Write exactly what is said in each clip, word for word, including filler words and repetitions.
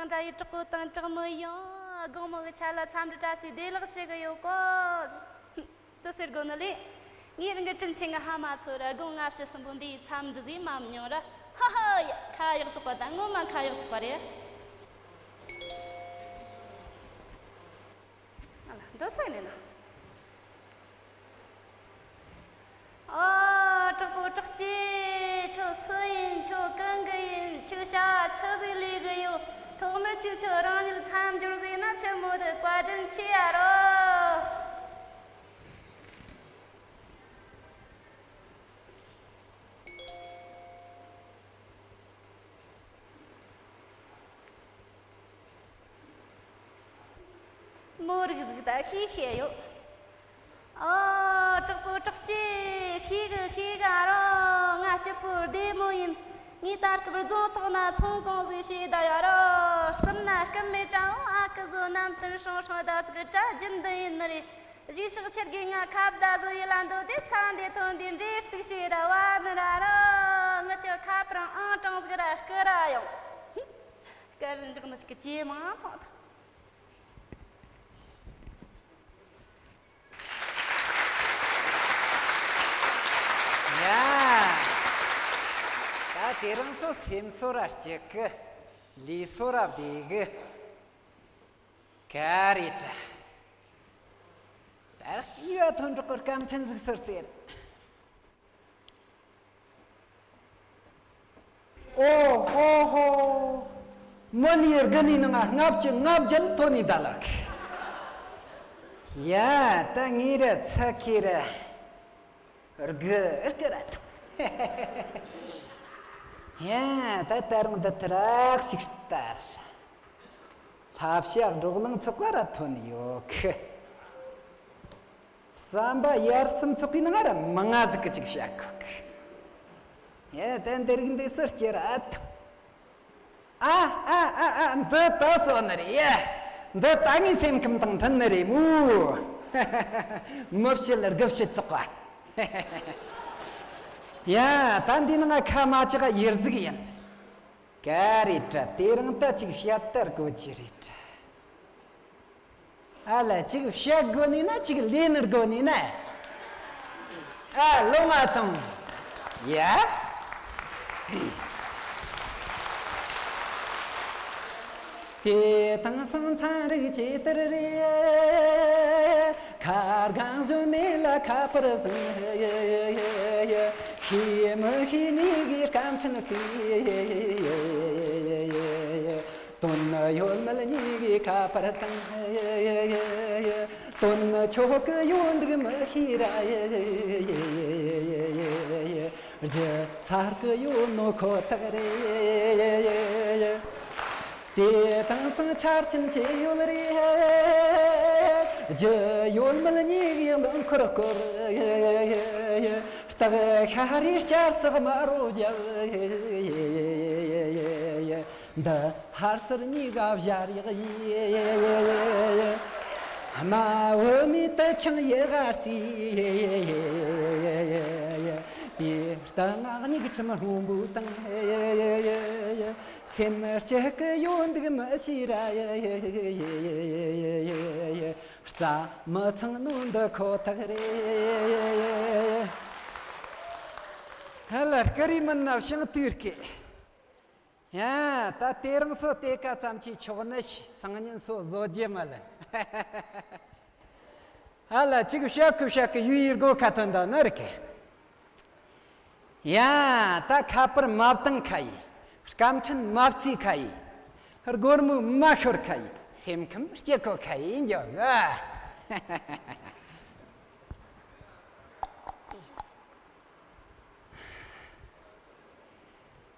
འདྲ་ཡི་དྲག་པོ་དང་དྲག་མོ་ཡང་དགོང་མོ་གི་ཆ་ལ་འཚམས་འདྲི་བཀྲ་ཤིས་བདེ་ལེགས་ཞུ་གི་ཡོད་གོ། དུ་ཟེར་དགོས་ནི་ལས། ངའི་རང་གི་དྲིན་ཆེན་གྱི་ཕ་མ་ཚོར་དགོང་ལྔ་བཅུ་གསུམ་པོ་འདིའི་འཚམས་འདྲི་ཟིག་མ་མྱོང་ར། ཧ་ཧ་ཡ། ཁ་ཡག་བཙོག་པ་དང་ངོ་མ་ཁ་ཡག་བཙོག་པ་རེད། ཨ་ལ་འདི་སུ་ཡིན་ནི་ན། ཨོ། གྲོགས་པོ་གྲོགས་ཀྱི། ཁྱོད་སུ་ཡིན། ཁྱོད་གང་གི་ཡིན། ཁྱོད་ཞྭ་ཆི་ཟིག་ལས་གི་ཡོད། ཐོག་མར་ཁྱོད་ཁྱོད་རང་ཉིད་མཚམས་སྦྱོར་ཟིག་ན་ཆི་མོ་རེད། བཀའ་དྲིན་ཆེ་ཡ་རོ། མོ་རིགས་ཟིག་ད་ཤེས་ཤེས་ཡོད། ཨོ། གྲོགས་པོ་གྲོགས་ཀྱི། ཤེས་གི་ཤེས་གི་ཨ་རོ། ང་སྐྱིད་པོ་བདེ་མོ་ཡིན། ངས་ད་སྐབས་རྫོང་ཐོག་ན་ཚོང་ཁང་ཟིག་བྱས་བསྡད་ཡོད་རོ། རྩིབ་ན་སྐུ་མེད་དྲ་འོང་ཨ་ཁུ་བཟོ་རྣམ་ཐོན་སྲུང་སྲུང་ཟླ་ཚིགས་གྲ་རྒྱུན་ལྡན་ཡིན་ནི་རེད། གཞིས་ཕྱོགས་ཁྱེར་དགོས་ང་ཁ་བརྡ་བཟོ་ཡི་ལ་འདོད་དེ་ས་འདི་ཐོན་འདི་འདྲེ་གཏུག་བྱས་ར་བ་ནི་ར་རོ། ངི་ཆོ་ཁ་པར་ཨང་གྲངས་ཟིག་ར་སྐུ་ར་ཡོང་། སྐར་འཇོག་ནི་ཅིག་གི་ཇེ་མང་སོང་ཐལ། ཡ། ད་དེ་རིང་སོ་སེམས་སོ་ར་སྐྱིད་གི། ལུས་སོ་ར་བདེ་གི། ག་རེ་དྲ། ད་ཡུལ་ཐོན་གྲོགས་ཀྱི་སྐར་འཕྲིན་ཟིག་ཟུར་ཙེར། ཨོ་ཧོ་ཧོ། མི་ལུས་དགུ་ནས་ནང་ལྔ་བཅུ་ང་བརྒྱད་ཐོན་ནས་ད་ལགས། ཡ། ད་ངའི་ར་ཚ་ཁྱེད་ར། དགུ་དགུ་ར་ཐོན། ཡ། ད་ད་རུང་འདི་ཐ་རག་ཞིག་ལྟར། ལྷ་བྱ་འབྲོག་གླིང་ཚོགས་པ་ར་ཐོན་ཡོད་གི། བསམ་པ་ཡར་སེམས་ཚོགས་པའི་ནང་ར་མི་ང་ཟིག་གི་ཅིག་བཤད་གོ་གི། ཡ། ད་འདི་རིགས་འདི་སུ་སྐྱེ་ར་ཐོན། ཨ་ཨ་ཨ་ཨ། འདི་ད་སོ་ནི་རེད་ཡ། འདི་ད་ངའི་སེམས་ཁམས་དང་མཐུན་ནི་རེད་མོ། མི་བཤད་དགུ་བཤད་ཚོགས་པ། ཡ། ད་འདི་ནང་ཁ་མ་ཆག་ཡིར་ཟིག་ཡིན། ག་རེ་དྲ། དེ་རིང་ད་ཅིག་བཤད་ལྟར་དགོས་ཀྱི་རེད་དྲ། ཨ་ལ་ཅིག་བཤད་དགོས་ནི་ན་ཅིག་ལས་ནི་དགོས་ནི་ན། ཨ་ལོ་ང་དང་། ཡ། དེ་དང་སང་ཚན་རིག་ཇི་ལྟར་རེད། ཁ་རྒན་གཞོན་མེད་ལ་ཁ་པར་ཟིན། ཤེས་མི་ཤེས་གཉིས་ཀའི་སྐར་འཕྲིན་བརྩིས། དོན་ནི་ཡོད་མེད་གཉིས་ཀའི་ཁ་པར་དང་། དོན་ནི་ཆོག་གི་ཡོད་འདུག་མི་ཤེས་ར། རྒྱུ་ཚར་གི་ཡོད་ནོ་ཁོ་ཐག་རེད། དེ་དང་སང་ཆ་རྐྱེན་ཅི་ཡོད་རེད། རྒྱུ་ཡོད་མེད་གཉིས་ཀའི་མདུན་འཁོར་སྐོར། སྟག་ཤ་རའི་སྐྱ་རྩག་མ་རོ་རྒྱབ། འདི་ཧར་ཚུར་གཉིས་ཀ་བཞར་ཡག་ཡིན། དམའ་བོ་མི་དུ་ཆང་ཡེ་ག་རྩིས། དེ་ལྟ་ང་གཉིས་ཀྱི་ཁྲིམས་སྔོན་པོ་དང་། སེམས་སྐྱིད་ཀྱི་ཡོད་འདུག་མི་ཤེས་ར། རྩ་མི་ཚང་ནོ་འདི་ཁོ་ཐག་རེད། ཧ་ལ་སྐུ་རིས་མིན་ན་ཤིང་དུས་སྐད། ཡ། ད་དེ་རིང་སོ་དེ་ཀ་ཙམ་གྱིས་ཆོག་ནི་ཞིག་སང་ཉིན་སོ་བཟོ་རྒྱུ་མ་ལ། ཧ་ལ་ཅིག་བཤད་ཁུ་བཤད་ཁུ་ཡུ་ཡིར་གོ་ཁ་ཐོན་ད་ནི་རེད་གི། ཡ། ད་ཁ་པར་མ་བཏང་ཁ་ཡི། སྐར་འཕྲིན་མ་བརྩིས་ཁ་ཡི། སྒོར་མོ་མ་ཤོར་ཁ་ཡི། སེམས་ཁམས་སྐྱིད་གོ་ཁ་ཡི་འཇོག་གི།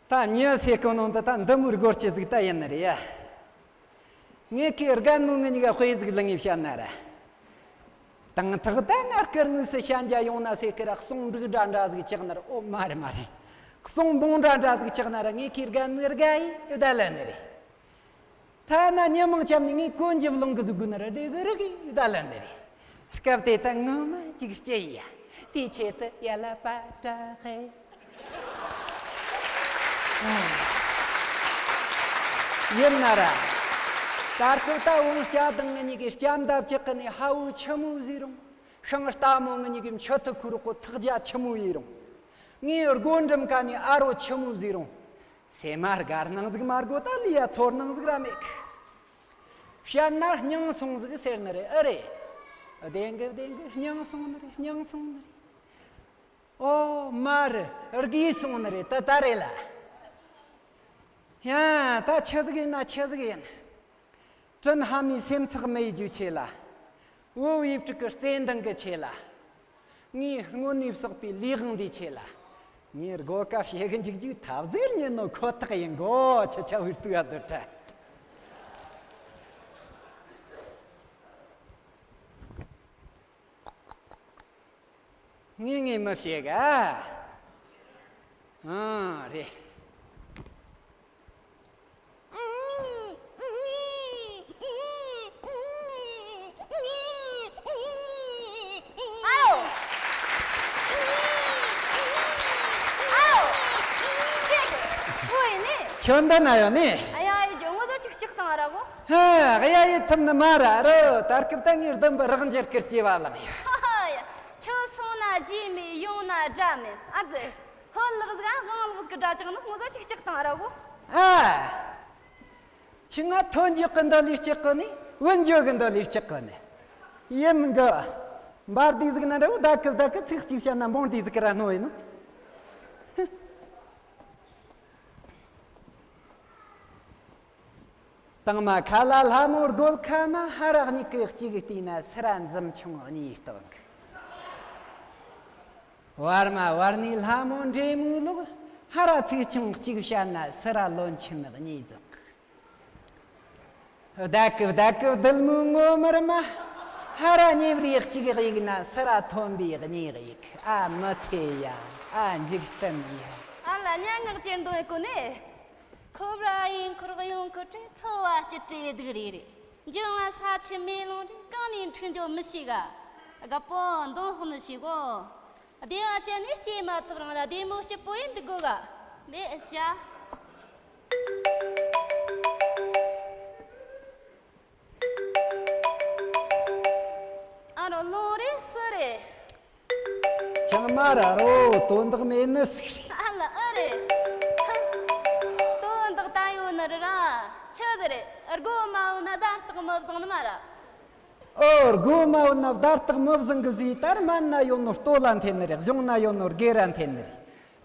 ད་མྱི་ཟེར་གོ་ནོ་འདི་ད་འདི་མོའི་སྒོར་གྱི་ཟིག་ད་ཡིན་ནི་རེད་ཡ། ངས་ཁྱེད་རྒན་མོ་ངི་གཉིས་ཀ་དཔེ་ཟིག་ལ་ངས་བཤད་ན་ར། དང་ཐག་ད་ང་སྐུ་དངོས་སུ་ཤན་རྒྱ་ཡོང་ན་ཟེར་གི་ར། གསུང་འབྲུག་འདྲ་འདྲ་ཟིག་ཆགས་ན་ར། ཨོ་མ་རེད་མ་རེད། གསུང་འབུང་འདྲ་འདྲ་ཟིག་ཆགས་ན་ར། ངས་ཁྱེད་རྒན་མོའི་དགའ་ཡི་ཡོད་ད་ལ་ནི་རེད། ཐ་ན་ཉི་མང་ཁྱམ་ནས་ངས་གོན་རྒྱུ་བློང་གི་ཟིག་དགོས་ན་ར། བདེ་གི་རི་གི་ཡོད་ད་ལ་ནི་རེད། སྐབས་དེ་ད་ངོ་མ་ཅིག་སྐྱེ་ཡ། དེའི་ཆེད་དུ་ཡ་ལ་པ་ཏྲ་ཧེ། ཡིན་ན་ར། ད་སྐབས་ད་བོང་སྐྱ་དང་ངེད་གཉིས་ཀྱི་སྐྱ་མདའ་བཅག་གི་ནས་ཧ་བོ་ཆི་མོ་ཟིག་རུང་། ཤིང་རྟ་མོ་ངེད་གཉིས་ཀྱི་མཆུ་ཐུག་ཁུ་རོག་གོ་ཐག་རྒྱ་ཆི་མོ་ཡིན་རུང་། ངའི་སྒོ་འགྲམ་ཀ་ནས་ཨ་རོ་ཆི་མོ་ཟིག་རུང་། སེ་མ་དགའ་སྣང་ཟིག་མ་དགོ་ད་ལི་ཡ་ཚོར་སྣང་ཟིག་ར་མེད་གི། བཤད་ན་སྙིང་སོང་ཟིག་ཟེར་ནི་རེད། ཨེ་རེད། བདེན་གི་བདེན་གི། སྙིང་སོང་ནི་རེད། སྙིང་སོང་ནི་རེད། ཨོ་མ་རེད། རྒས་སོང་ནི་རེད། ད་ད་རེད་ལ། ཡ་ད་ཆི་ཟིག་ཡིན་ན་ཆི་ཟིག་ཡིན། དྲིན་ཕ་མའི་སེམས་ཚེགས་མེད་རྒྱུའི་ཆེད་ལ། བུ་བའི་ཕྲུ་གུ་བརྩེ་འདང་གི་ཆེད་ལ། ངའི་སྔོན་ནས་བསགས་པའི་ལས་དབང་འདིའི་ཆེད་ལ། ངས་སྒོ་ཀ་ཕྱེ་གི་འཇུག་རྒྱུའི་ཐབས་ཟིག་རྙེད་ནོ་ཁོ་ཐག་ཡིན་གོ། ཁྱེད་ཆ་བོའི་ལྟོས་ཨ་སྡུག་དྲ། ངས་ངས་མི་བཤད་ག། ཨང་རེད། ཨ་ལོ། ཨ་ལོ། ཁྱེད་ཁྱོད་ཡིན་ནི། ཁྱོད་འདི་ན་ཡོད་ནི། ཨ་ཡ་ཡི་ཇོ་ངོ་ཟོ་ཅིག་ཅིག་བཏང་ར་གོ། ཧ། ཨ་ཡ་ཡི་ཐུབ་ནི་མ་ར་རོ། ད་སྐབས་ད་ངའི་ལྡུམ་པ་རག་འཇལ་སྐར་སྐྱེ་བ་ལགས་ཡ། ཧ་ཧ་ཡ། ཁྱོད་སོང་ན་རྗེས་མེད། ཡོང་ན་དགྲ་མེད། ཨ་ཙི། ཧོལ་ལགས་ཟིག་ཨ་ཧང་ལགས་ཟིག་གི་དགྲ་ཅག་ནི་ངོ་ཟོ་ཅིག་ཅིག་བཏང་ར་གོ། ཨ། ཁྱི་ང་ཐོན་འཇོག་གི་འདོད་ལས་སྐྱེག་གི་ནི། བུན་འཇོག་གི་འདོད་ལས་སྐྱེག་གི་ནི། ཡིན་གི། འབར་དུས་ཟིག་ན་འདྲ་བོ། ད་སྐབས་ད་སྐབས་ཚིག་གཅིག་བཤད་ན་འབུང་དུས་ཟིག་གི་ར་སྣོ་ཡིན་ནོ། དང་མ་ཁ་ལ་ལྷ་མོ་རྒོད་ཁ་མ། ཧ་ར་གཉིས་ཀྱི་གཅིག་བལྟས་ན་སུ་ར་འཛུམ་ཆུང་གཉིས་སྟོན་གི། བར་མ་བར་ནས་ལྷ་མོ་འདྲེ་མོའི་ལོག། ཧ་ར་ཚིག་ཆུང་གཅིག་བཤད་ན་སུ་ར་ལོན་ཆེན་གཉིས་རྫོགས། བདག་གི་བདག་གི་བདུད་མོའི་ངོ་མར་མ། ཧ་ར་ཉེ་བར་གཅིག་གཡུག་ན་སུ་ར་མཐོན་པོའི་གཉིས་གཡུག། ཨ་མི་ཚེ་ཡ། ཨ་འཇིག་རྟེན་ཡ། ཨ་ལ་སྙན་ངག་ཅན་འདོན་གོ་ནས། ཁོ་བར་ཡིན་ཁོར་གཡོང་ཁོ་དྲེ་འཚོ་བ་སྐྱིད་དྲེ་སྡུག་རེ་རེ། འབྱུང་བ་ས་ཆུ་མེ་རླུང་རེ། གང་ནས་འཁྲུག་འགྱོ་མི་ཤེས་ག། རྒད་པོ་འདོན་དཔོན་ནི་ཤེས་གོ། བདེ་བ་ཅན་ནི་སྐྱེས་མ་ཐུབ་རང་ལ་བདེ་མོ་སྐྱིད་པོ་ཡིན་འདུག་གོ་ག། ལས་ཅ། ཨ་རོ་ལོང་རེད་སུ་རེད། ཆང་མ་ར་རོ་དོན་དག་མེད་ནི་ཟིག་རེད། ཨ་ལ་ཨ་རེད། དོན་དག་ད་ཡོད་ནི་རེད་ར། ཆི་ཟིག་རེད། སྒོ་མ་བོ་ན་བརྡ་རྟགས་མི་བཟང་ནི་མ་ར། ཨོ། སྒོ་མ་བོ་ན་བརྡ་རྟགས་མི་བཟང་གི་ཟིག་ད་ར་མ་ན་ཡོད་ནོ་ལྟོ་ལ་འཐེན་ནི་རེད། གཞུང་ན་ཡོད་ནོ་སྒེར་ར་འཐེན་ནི་རེད།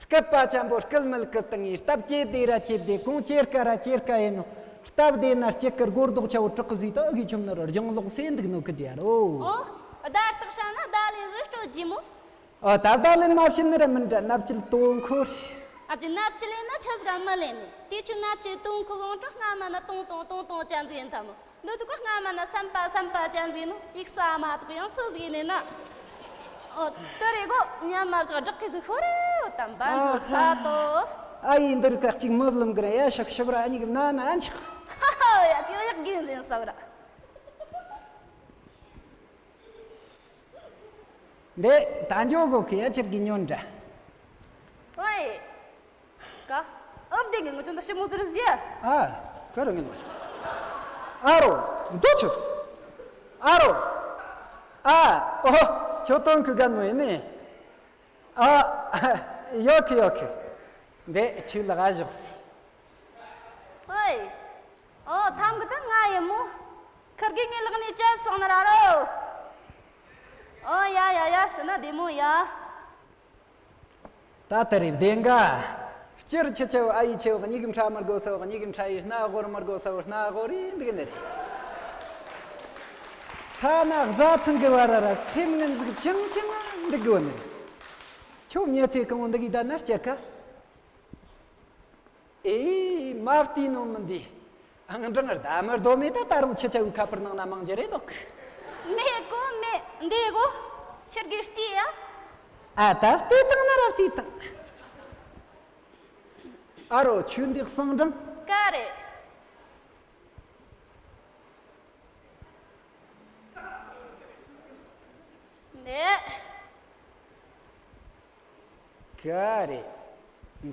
སྐུད་པ་ཆེན་པོ་སྐུད་མི་སྐུད་དང་ངའི་སྟབས་ཇེ་བདེ་ར་ཇེ་བདེ། གོང་ཇེ་དཀའ་ར་ཇེ་དཀའ་ཡིན་ནོ། སྟབས་བདེ་ན་སྐྱེ་ཀར་སྒོར་རྡོག་ཆ་བོ་དྲག་གི་ཟིག་ད་ཨ་གི་ཆུམ་ན་ར་རྒྱང་ལོག་སེ་འདུག་ནོ་ཀི་དྲི་ཡ་རོ། ཨོ། བརྡ་རྟགས་ཧྲ་ན་བརྡ་ལན་ཟིག་སྤྲོད་རྒྱུ་མོ། ཨོ། ད་བརྡ་ལན་མ་བྱིན་ནི་ར་མིན་འདྲ། སྣབས་ཀྱི་དོ་འཁོར་ཞིག་ཨ་ཅེ་སྣབས་ཀྱི་ལེན་ན་ཆི་ཟིག་ག་མི་ལེན་ནི། དེ་ཆུ་སྣབས་ཀྱི་དོ་འཁོར་ལོང་དྲོ་སྔ་མ་ན་ཏོང་ཏོང་ཏོང་ཏོང་ཅན་ཟིག་ཡིན་ཐ་མོ། འདི་དུ་ཁོ་སྔ་མ་ན་བསམ་པ་བསམ་པ་ཅན་ཟིག་ནོ། ཡིག་ས་མ་ཐག་ཡང་སུ་ཟིག་ནས་ན། ཨོ། དེ་རེད་གོ། ཉམས་མ་ཐག་བསྒྲགས་ཀི་ཟིག་ཤོར་རེ་ཡོད་དམ་པ་འཛུལ་ས་དོ། ཨ་ཡིན་འདིར་ཀ་གཅིག་མི་བླུམ་གི་ར་ཡ་ཤག་ཤོག་ར་ཨ་ཉིག་ན་ན་འཆག་ཧ་ཧ། ཡ་ཅིག་ཡག་གིན་ཟིན་ས་བ་ར། འདི་ད་འཇོག་གོ་གི་ཡ་ཁྱེད་ཀྱི་ཉོན་འདྲ། ཝེ། ཀ། ཨམ་དེ་ངས་ངོ་དོན་དུ་ཞིབ་མོ་ཟེར་ཟེ། ཨ། ཀ་ར་ངས་ལོ། ཨ་རོ། འདོ་ཆུ། ཨ་རོ། ཨ། ཨོ། ཁྱོད་དོན་གི་ག་ནོ་ཡིན་ནི། ཨ། ཡོད་གི་ཡོད་གི། འདི་ཆུ་ལ་ག་བཞག་སི། ཧོས། ཨོ་ཐང་གི་ད་ང་ཡི་མོ། ཁིར་གི་ངའི་ལག་ནས་བཅད་སོང་ན་ར་རོ། ཨོ་ཡ་ཡ་ཡ་ཤི་ན་བདེ་མོ་ཡ། ད་ལྟ་རེ་བདེན་ག། སྤྱིར་ཁྱི་ཆེ་བོ་ཨ་ཡི་ཆེ་བོ་གཉིས་ཀྱི་ཕྲ་མི་དགོས་སོ་གཉིས་ཀྱི་ཕྲ་ཡི་སྣ་སྒོར་མི་དགོས་སོ་སྣ་སྒོར་ཡིན་འདུག་ནི་རེད། ཐ་ན་བཟའ་ཚང་གི་བར་ར་སེམས་ངན་ཟིག་ཅང་ཅང་འདུག་དགོས་ནི་རེད། ཁྱོད་མྱི་ཚེ་གང་བོ་འདི་གི་ད་ན་སྐྱེ་ཀ། ཨེ། མ་བལྟས་ནོ་མི་འདི། ཨང་གྲངས་ཟླ་མི་རྡོ་མེད་ད་ད་རུང་ཁྱི་ཆ་བོའི་ཁ་པར་ནང་ན་མང་རྒྱུ་རེད་དོ། མེད་གོ་མེད་འདི་གོ། ཁྱེད་ཀྱིས་བལྟས་ཡ། ཨ་ད་བལྟས་དང་ན་ར་བལྟས་དང་། ཨ་རོ་ཁྱོད་འདི་གསང་འགྲམ། ཀ་རེད། ནས། ག་རེད།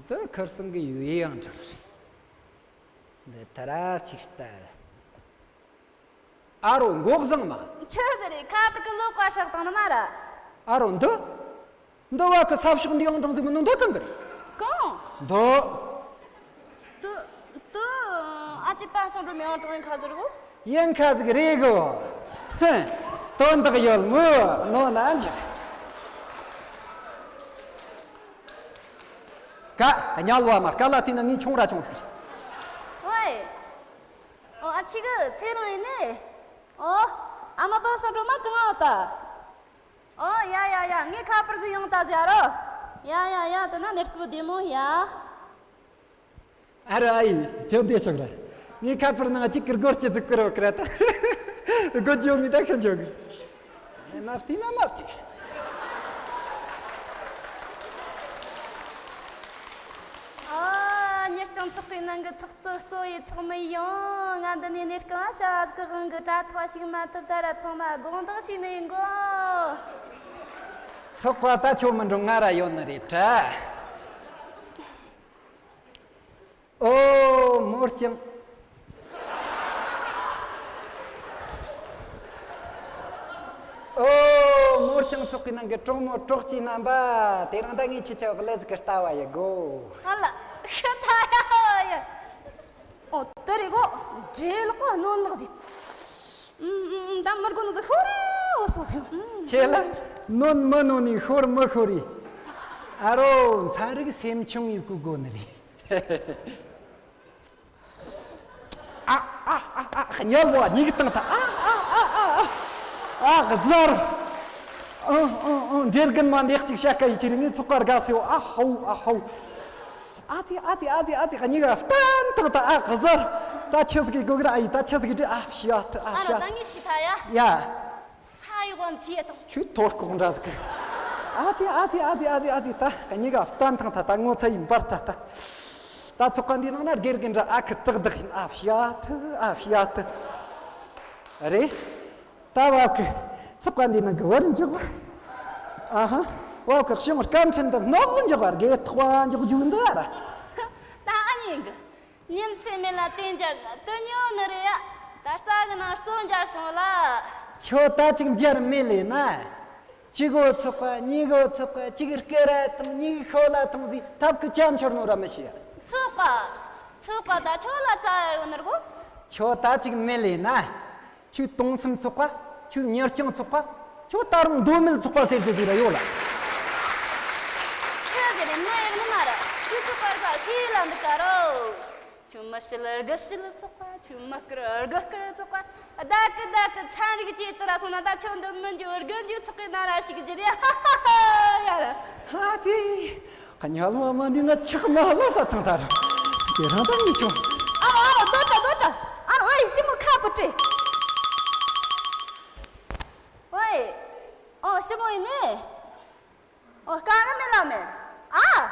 འདི་ཁིར་སང་གི་ཡུལ་ཡང་གྲགས་རེད། འདི་ཐ་ར་ཅིག་ལྟ། ཨ་རོ་མགོ་བཟང་མ། ཆི་ཟིག་རེད། ཁ་པར་གི་ལོག་པ་བསྲེགས་བཏང་ནི་མ་ར། ཨ་རོ་འདི། འདི་བ་གི་ས་ཕྱོགས་འདི་ཡང་གྲོང་ཚིག་མི་ནུ་འདི་གང་གི་རེད། གང་། འདི། དུ་དུ། ཨ་ཅེ་པ་སང་འགྲོ་མི་ཡང་གྲོང་ཡིན་ཁ་ཟེར་གོ། ཡིན་ཁ་ཟིག་རེད་གོ། ཧེ། དོན་དག་ཡོད་མོ་ནོ་ན་འཇག་ཀ་ཉལ་བ་མ་སྐལ་ལ་དེ་ན་ངའི་ཆུང་ར་ཆུང་ཚིག་རེད། ཝེ། ཨོ་ཨ་ཅེ་གི་ཚེ་རིང་ཡིན་ནི། ཨོ། ཨ་མ་པ་སང་འགྲོ་མ་གང་ཨོ་ད། ཨོ་ཡ་ཡ་ཡ། ངས་ཁ་པར་ཟིག་ཡོང་ད་ཟེར་རོ། ཡ་ཡ་ཡ། དེ་ན་ནེར་ཀུ་བདེ་མོ་ཡ། ཨ་རོ་ཨ་ཡི། ཁྱོད་འདི་ཤོག་ར། ངས་ཁ་པར་ནང་གཅིག་གི་སྒོར་གཅིག་ཟིག་བསྐུར་བ་བསྐུར་ད། སྒོ་ཇོ་ངས་ད་ཁྱོད་ཇོ་གི། མ་བལྟས་ན་མ་བལྟས། ཨ། མྱི་རྐྱང་ཚོགས་ཀྱི་ནང་གི་ཚོགས་གཙོ་གཙོ་ཡི་ཚོགས་མི་ཡོང་། ང་འདི་ནས་གནས་སྐབས་ཤ་ཟ་གི་དབང་གི་དྲ་ཐོག་ཞུགས་མ་ཐུབ། ད་ར་ཚང་མ་དགོངས་དག་ཞུས་ནས་ཡིན་གོ། ཚོགས་པ་ད་ཆོ་མི་འགྲོ་ང་ར་ཡོད་ནི་རེད་དྲ། ཨོ་མོ་རྐྱང་། ཨོ་མོ་རྐྱང་ཚོགས་ཀྱི་ནང་གི་གྲོགས་མོ་གྲོགས་ཀྱི་རྣམ་པ། དེ་རིང་ད་ངས་ཁྱེད་ཆ་བག་ལེབ་ཟིག་གི་ལྟ་བ་ཡི་གོ། ཨ་ལ་ཤི་ཐ་ཡ་ཡ། ཨོ་དེ་རེད་གོ། འདྲེ་ལག་གོ་གནོན་ལག་ཟིག་ཨུམ་ཨུམ་ཨུམ། ད་མི་དགོས་ནོ་ཟིག་ཤོར་རེ་འོ་སོང་ཟིག་ཨུམ། ཁྱེད་ལ་གནོན་མི་གནོན་ནི་ཤོར་མི་ཤོར་རེ། ཨ་རོ་ཚན་རིག་སེམས་ཆུང་ཡི་གུ་དགོ་ནི་རེད། ཨ་ཨ་ཨ་ཨ། ཉལ་བ་སྙིགས་བཏང་ཐ། ཨ་ཨ་ཨ་ཨ་ཨ། ཨ་གཟར། ཨང་ཨང་ཨང་། འདྲེ་རྒན་མ་འདེགས་གཅིག་བྱ་དཀའ་ཡི་ཁྱེར་ངའི་ཚོགས་པ་དགའ་སེ་འོ། ཨ་ཧོ་ཨ་ཧོ། ཨ་ཙི་ཨ་ཙི་ཨ་ཙི་ཨ་ཙི། གཉིས་ཀ་བསྟན་ཐང་ད། ཨ་ག་ཟར། ད་ཆི་ཟིག་གི་གོ་གི་ར། ཨ་ཡི་ད་ཆི་ཟིག་གི་འདྲི། ཨ་ཕྱི་ཨ་ཐི་ཨ་ཨ་ཕྱི་ཨ། ད་ངས་ཤི་ཐ་ཡ། ཡ། ས་ཡོག་ག་འཚི་ཡ་དང་། ཆུ་ཐོར་ཀོག་འདྲ་ཟིག་ཨ་ཙི་ཨ་ཙི་ཨ་ཙི་ཨ་ཙི་ཨ་ཙི། ད་གཉིས་ཀ་བསྟན་ཐང་ད། ད་ངོ་ཚ་ཡིན་པར་ད་ད། ད་ཚོགས་པ་འདི་ནང་ན་དགེ་རྒན་འདྲ་ཨ་ཁུ་ཏག་ཏག་ཡིན། ཨ་ཕྱི་ཨ་ཐི་ཨ་ཕྱི་ཨ་ཐི། རེད། ད་བ་གི་ཚོགས་པ་འདི་ནང་གི་བར་འཇོག་ཨ་ཧ། བ་གི་ཤིང་སྐར་འཕྲིན་དུ་ནོག་འཇོག་པར་དགེ་ཐོག་པ་འཇོག་རྒྱུ་འདི་ཨ་ར། ད་ཨ་ཉེ་གི་ཉིན་ཚེ་མེད་ལ་དེ་འཇར་ན་དེ་ཉོ་ནི་རེད་ཡ། ད་རྩ་གི་ནང་གཙོ་འཇར་སོང་ལ། ཁྱོད་ད་ཅིག་འཇར་མེད་ལས་ན། གཅིག་གོ་ཚོགས་པ། གཉིས་གོ་ཚོགས་པ། གཅིག་སྐེ་ར་ཐང་། གཉིས་ཤོ་ལ་ཐང་ཟིག་ཐབ་ཀི་ཅམ་ཆོར་ནོ་ར་མི་ཤེས་ཡ། ཚོགས་པ། ཚོགས་པ་ད་ཁྱོད་ལ་རྩ་ཡོད་ནི་རེད་གོ། ཁྱོད་ད་ཅིག་མེད་ལས་ན། ཁྱོད་སྟོང་སེམས་ཚོགས་པ། ཁྱོད་མྱི་རྐྱང་ཚོགས་པ། ཁྱོད་ད་རུང་མདོ་མེད་ཚོགས་པ་ཟེར་རྒྱུ་ཟིག་ར་ཡོད་ལ། ཁྱོད་ཟེར་ནས་མ་ཡག་ནི་མ་ར། ཁྱོད་ཚོགས་པ་ར་ཁྱོད་ལ་འདི་ག་རོ། ཁྱོད་མི་ཤི་ལ་དགུ་ཤི་ལ་ཚོགས་པ། ཁྱོད་མི་སྐུར་དགུ་སྐུར་ཚོགས་པ། བདག་གི་བདག་གི་ཚན་རིག་ཅེས་དུ་ར་སོང་ན། ད་ཁྱོད་འདི་མི་འཇུ་དགུ་འཇུ་ཚོགས་གི་ན་ར་ཞིག་ཅི་རེད། ཧ་ཧ་ཧ་ཡ་ར། ཧ་ཙི། ཁ་ཉལ་བ་མ་འདི་ང་ཆག་མ་ལ་ས་ཐང་ཐར། དེ་རང་ད་ངས་ཁྱོད། ཨ་རོ་ཨ་རོ། སྡོད་དྲ་སྡོད་དྲ། ཨ་རོ་ཨེ་ཞི་མོ་ཁ་བུ་ཏྲེ། ཝེ། ཨོ་ཞི་མོ་ཡིན་ནི། ཨོ་དཀའ་ངལ་མེད་ལ་མེད། ཨ།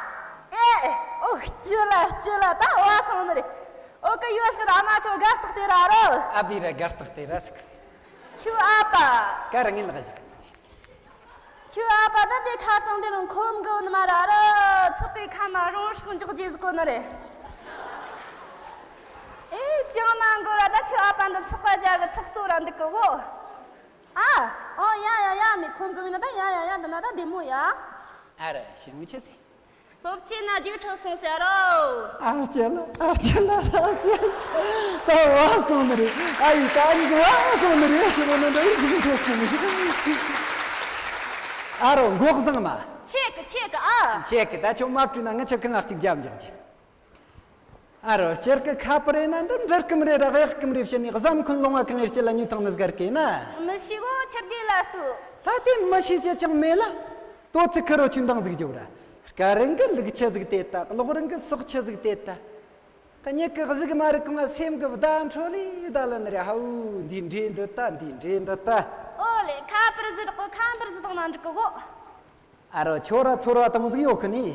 ཨེ་ཨེ། ཨོ་སྐྱིད་ལ་སྐྱིད་ལ། ད་བ་སོང་ནི་རེད། ཨོ་ཀ་ཡོ་ཤི་ར་མ་ཆོ་གར་སྟག་དེ་ར་རོ། ཨ་བི་ར་གར་སྟག་དེ་ར་སིག་ཆུ་ཨ་པ། ཀ་ར་ངི་ལ་ག་ཞག་ཆུ་ཨ་པ་ད་དེ་ཁ་ཚང་དེ་རུ་ཁོམ་གི་ནི་མ་ར་ར། ཚོགས་པའི་ཁ་མ་རོང་ཧྲུག་འཇོག་རྗེས་གོ་ནི་རེད། ཨེ་ཅང་མ་འགོར་ར། ད་ཆུ་ཨ་པ་འདི་ཚོགས་པ་རྒྱ་གི་ཚོགས་གཙོ་ར་འདུག་གི་གོ། ཨ། ཨོ་ཡ་ཡ་ཡ། མི་ཁོམ་གི་མིན་ན་ད་ཡ་ཡ་ཡ། འདི་ན་ད་བདེ་མོ་ཡ། ཨ་ར་ཞི་མོ་ཆེ་སེ། སློབ་ཆེན་ན་རྒྱུགས་འཕྲོད་སོང་ཟེར་རོ། ཨར་ཅེ་ལ་ཨར་ཅེ་ལ་ཨར་ཅེ་ལ། ད་བ་སོང་ནི་རེད། ཨ་ཡི་ད་ཨ་ནི་བ་སོང་ནི་རེད། ཞི་མོ་ནི་འདྲ་ཡི་ཅི་ཐོག་སོང་ནི་རེད། ཨ་རོ་མགོ་བཟང་མ། ཆེ་གི་ཆེ་གི་ཨ། ཆེ་གི་ད་ཆོ་མ་བྲུས་ན་ང་ཆོ་གི་ང་གཅིག་རྒྱབ་འཇོག་གི། ཨ་རོ་སྤྱིར་གི་ཁ་པར་ཡིན་ན་འདི་འབྲི་གི་མི་རེད་ར་གཡག་གི་མི་རེད་བཤད་ནས་གཟའ་འཁོན་ལུང་བ་གང་ཡིན་སྤྱི་ལ་ཉོས་བཏང་ནི་ཟིག་གར་གི་ན། མི་ཤེས་གོ་ཆི་དགེ་ལ་ལྟོས། ད་དེ་མི་ཤེས་ཅི་ཅང་མེད་ལ། ལྟོ་ཚིག་ཁུ་རོ་ཆུ་འདང་ཟིག་རྒྱོབ་ར། སྐ་རིང་གི་ལུག་ཆི་ཟིག་དེ་ད། གློག་རིང་གི་སོག་ཆི་ཟིག་དེ་ད། གཉིད་གི་གཟུགས་མ་རིག་གི་ང་སེམས་གི་བརྡ་འཕྲོད་ལི་བརྡ་ལ་ནི་རེད། ཧའུ་འདི་འདྲེ་འདི་ད་འདི་འདྲེ་འདི་ད། ཨོ་ལེ་ཁ་པར་ཟིག་རག་གོ་ཁ་པར་ཟིག་དང་ན་འགྲིག་གི་གོ། ཨ་རོ་ཁྱོད་ར་ཚོར་བ་དང་ཟིག་ཡོད་གི་ནི།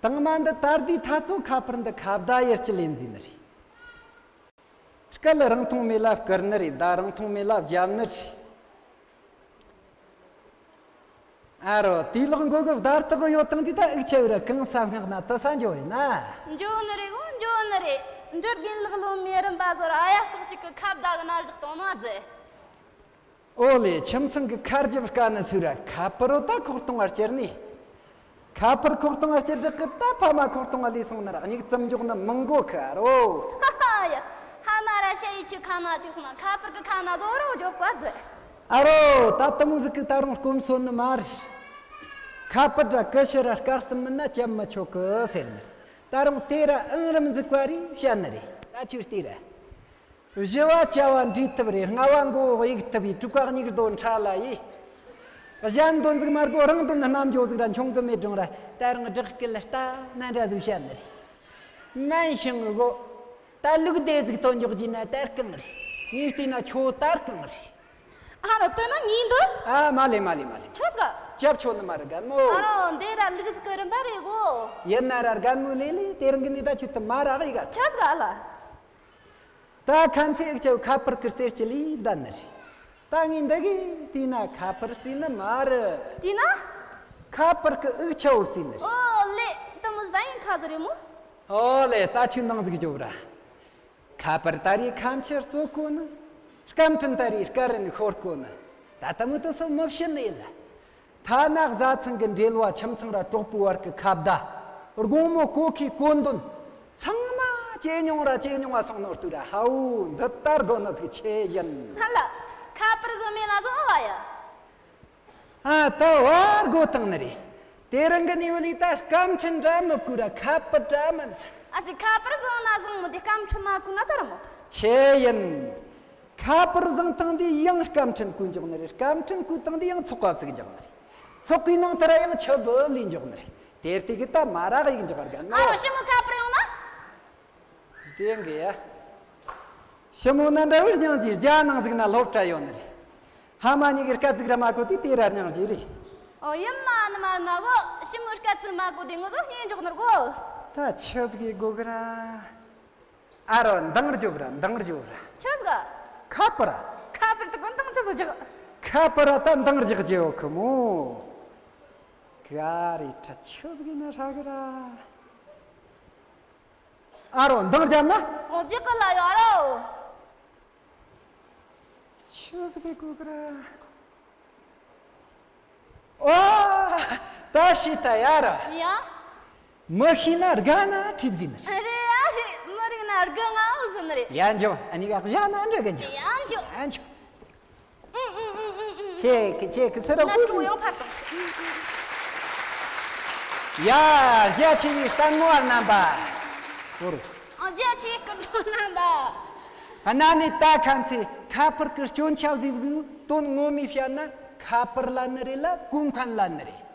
དང་མ་འདི་ད་ལྟའི་ཐ་ཚོ་ཁ་པར་འདི་ཁ་བརྡ་ཡེར་གྱི་ལེན་ཟིན་ནི་རེད། སྐད་ལ་རིང་ཐུང་མེད་ལ་བསྐུར་ནི་རེད། བརྡ་རིང་ཐུང་མེད་ལ་བརྒྱབ་ནི་རེད། ཨ་རོ་དེའི་ལག་མགོ་གི་བརྡ་རྟགས་ཡོད་དང་དེ་ད་འུག་ཆ་ཡོད་ར་གང་ས་སྔགས་ན་དུ་ས་འཇོ་ཡིན་ན། འཇོ་ནི་རེད་གོ་འཇོ་ནི་རེད། འབྲི་རྒན་ལགས་ལོ་མེ་རིམ་པ་ཟོར་ཨ་ཡ་སྟོག་གཅིག་གི་ཁ་བརྡ་གི་ན་བཞག་གཏོང་ན་ཟེ། ཨོ་ལེ། ཁྱིམ་ཚང་གི་ཁ་རྒྱབ་དཀའ་ནི་སུ་ར་ཁ་པར་རོ་ད་ཁོག་སྟོང་བར་ཁྱེར་ནི། ཁ་པར་ཁོག་སྟོང་བར་ཁྱེར་བསྒྲགས་གི་ད་ཕ་མ་ཁོག་སྟོང་བ་ལས་སོང་ན་ར་མྱིག་ཙམ་འཇོག་ནི་མང་གོ་ཁ་རོ། ཧ་ཧ་ཡ། ཕ་མ་ར་ཤ་ཡི་ཆུ་ཁ་ན་ཆུ་སོང་ན་ཁ་པར་གི་ཁ་ན་ཟོ་རོ་འཇོག་པ་ཟེ། ཨ་རོ། ད་དུ་མོ་ཟིག་གི་ད་རུང་སྐོམ་སོན་ནི་མ་རེད། ཁ་པར་ར་ཀི་ཤི་ར་སྐར་གསུམ་མིན་ན་ཅམ་མི་ཆོག་གི་ཟེར་ནི་རེད། ད་རུང་དེ་ར་ཨང་རིམ་ཟིག་པ་རེད་བཤད་ནི་རེད། ད་ཆུ་ལྟོས་ར། བཞི་བ་བཅའ་བ་འགྲིག་ཐུབ་རེད། ལྔ་བ་མགོ་བོ་གཡུག་ཐུབ་ཡི། དྲུག་པ་སྙིགས་རྡོ་ཁྲ་ལ་ཡི། གཞན་དོན་ཟིག་མ་དགོ་རང་དོན་རྣམ་འགྱོ་ཟིག་ར་འཆུང་གི་མེད་རུང་ར་ད་རང་བསྒྲགས་སྐད་ལ་ལྟ་ན་འདྲ་ཟིག་བཤད་ནི་རེད། མན་ཞིང་གོ། ད་ལུག་སྡེ་ཟིག་ཐོན་འཇོག་རྒྱུ་ན་དར་གང་རེད། ངས་བལྟས་ན་ཁྱོད་དར་གང་རེད། ཨ་རོ་དོན་ན་ངའི་འདུག་ཨ་མ་ལེ་མ་ལེ་མ་ལེ། ཆོད་ག་ཅབ་ཆོད་ནི་མ་རེད་རྒན་མོ། ཨ་རོ་འདི་ར་ལུག་ཟིག་གི་རིམ་པ་རེད་གོ། ཡིན་ན་ར་རྒན་མོ་ལེ་ལེ་དེ་རིང་གི་ནི་ད་ཆུ་དུ་མ་རག་ཡི་ག་ཆོད་ག་ལ། ད་ཁ་མཚེས་ཨུག་ཆའོ་ཁ་པར་གི་རྩེར་ཅི་ལི་བསྡད་ནི་རེད། ད་ངས་འདི་གི་དེས་ན་ཁ་པར་རྩིས་ནི་མ་རེད། དེས་ན། ཁ་པར་གི་ཨུག་ཆའོ་རྩིས་ནི་རེད། ཨོ་ལེ། དུ་མོ་ཟ་ཡིན་ཁ་ཟི་རེད་མོ། ཨོ་ལེ། ད་ཁྱོད་འདང་ཟིག་རྒྱོབ་ར། ཁ་པར་ད་རེས་ཁ་མཆུ་རྩོད་གོ་ནི། སྐར་འཕྲིན་ད་རེས་སྐར་རིན་ཤོར་གོ་ནི། ད་དུ་མོ་དུ་སོ་མི་བྱིན་ནི་ཡིན་ལ། ཐ་ན་བཟའ་ཚང་གི་འབྲེལ་བ། ཁྱིམ་ཚང་ར་གྲོགས་པོའི་བར་གྱི་ཁ་བརྡ། དགོང་མོ་གོ་ཁའི་གོ་འདོན། ཚང་མ་ཇེ་ཉུང་ར་ཇེ་ཉུང་བ་སོང་ནོ་ལྟོས་ར། ཧའུ་འདི་ལྟར་དགོ་ནི་ཟིག་ཆེ་ཡིན། ཧ་ལ། ཁ་པར་བཟོ་མེད་ལ་བཟོ་བ་ཡ། ཨ་ད་བར་དགོ་བཏང་ནི་རེད། དེ་རིང་གི་ནི་བ་ལི་ད་སྐར་འཕྲིན་འདྲ་མི་བསྐུར་ར་ཁ་པར་འདྲ་མི་འཛིན། ཨ་ཙི་ཁ་པར་བཟོ་ན་བཟང་མོ་དེ་སྐར་འཕྲིན་མ་བསྐུར་ན་ད་ར་མོ། ཆེ་ཡིན། ཁ་པར་བཟང་ཐང་དེ་ཡང་སྐར་འཕྲིན་བསྐུར་འཇོག་ནི་རེད། སྐར་འཕྲིན་བསྐུར་ཐང་དེ་ཡང་ཚོགས་པ་བཙུགས་འཇོག་ནི་རེད། ཚོགས་པའི་ནང་དུ་ར་ཡང་ཆུ་བུ་ལས་འཇོག་ནི་རེད། དེར་དེ་གི་ད་མ་རག་ཡིག་འཇོག་རྒན་ཨ་རོ་ནོ། ཞི་མོ་ཁ་པར་ཡོང་ན། དེ་འགི་ཡ། ཞི་མོ་ན་འདྲ་བར་སྙིང་རྗེ། རྒྱ་ནང་ཟིག་ན་སློབ་གྲྭ་ཡོད་ནི་རེད། ཕ་མ་གཉིས་ཀྱི་སྐད་ཟིག་ར་མ་གོ་དུས་དེ་ར་སྙིང་རྗེ་རེད། ཨོ་ཡིན་མ་ནི་མ་ན་གོ། ཞི་མོ་སྐད་ཟིག་མ་གོ་དུས་ངོ་ཟོ་སྙིང་འཇོག་ནོར་གོ། ད་ཆི་ཟིག་གི་གོ་གི་ར། ཨ་རོ་འདང་རྒྱོབ་ར་འདང་རྒྱོབ་ར། ཆི་ཟིག་ཁ་པར། ཁ་པར་དུ་གོ་འདང་ཆི་ཟིག་རྒྱག་ཁ་པར་ད་འདང་རྒྱག་རྒྱུ་ཡོད་གི་མོ། ག་རེ་ཁྲ་ཆི་ཟིག་ན་ཧྲ་གི་ར། ཨ་རོ་འདང་རྒྱབ་ན། ཨོ་རྒྱག་གི་ལ་ཡོད་ཨ་རོ། ཆི་ཟིག་གི་གོ་གི་ར། ཨོ། ད་ཤི་ད་ཡ་ར། ཡ། མི་ཤི་ན་རྒ་ན་ཁྲིབ་ཟིན་རེད། རེད་ཨ་རེད། མི་རིག་ན་རྒ་ང་འུ་ཟིན་རེད། ཡ་འཇོ། ཨ་ནི་ག་བཞག་ན་འདྲ་གི་འཇོ། ཡ་འཇོ། ཡ་འཇོ། ཨུ་ཨུ་ཨུ་ཨུ་ཨུ། ཁྱེད་ཀྱི་ཁྱེད་ཀྱི་སེ་ར་ན་ཧུ་ཀྲུང་ཟིན། ཡང་ཕར་དང་ཟིན། ཡ། རྒྱ་ཆེ་བའི་ལྟད་མོ་བ་རྣམ་པ། ཧུར། ཨ་རྒྱ་ཆེ་བའི་ལྟད་མོ་རྣམ་པ། གནའ་ནས་ད་ཁ་མཚེས་ཁ་པར་གི་སྐྱོན་ཆ་ཟིག་བཟོས། དོན་ངོ་མས་བཤད་ན་ཁ་པར་ལ་ནི་རེད་ལ་གོང་ཁན་ལ་ནི་རེད།